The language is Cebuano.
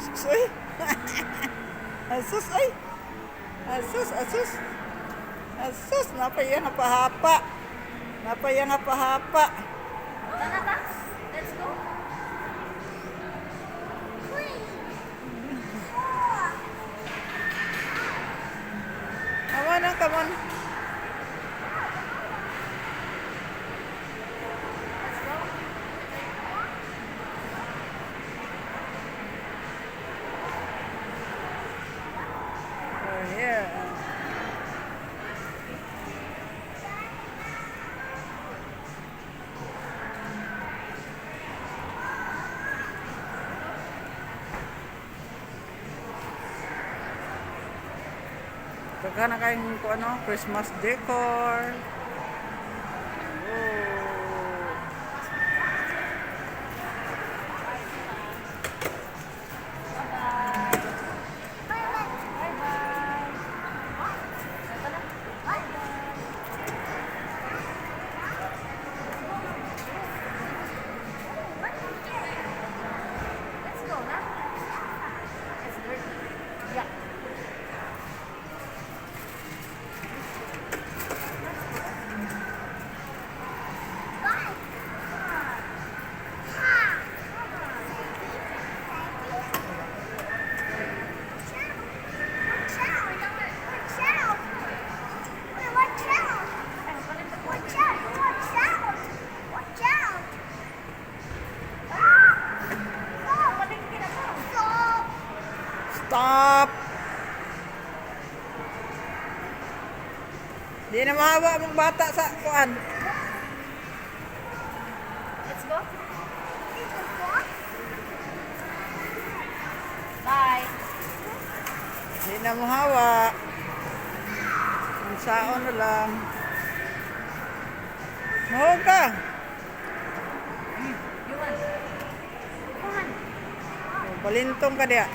Sus, oy. Asus, oy. Asus, asus. Asus, napaya nga pahapa. Napaya nga pahapa. Tara ta. Let's go. Three, four. Come on, ah, come on. Let's go. We're here. Daghan na kayong kung ano, Christmas decor. Oh. Bye-bye. Bye-bye. Bye-bye. Tara. Bye-bye. Let's go na. It's dirty. Yeah. Bye. Ha. Watch out. Watch out. Watch out. Watch out. Watch out. Watch out. Ah. Stop. Palengke na to. Stop. Stop! Di na mahawa mong bata sa kuan. Let's go. This is what? Bye. Di na mahawa. Ang saon na lang. Mahog ka. Yuan. Yuan. Balintong ka diya.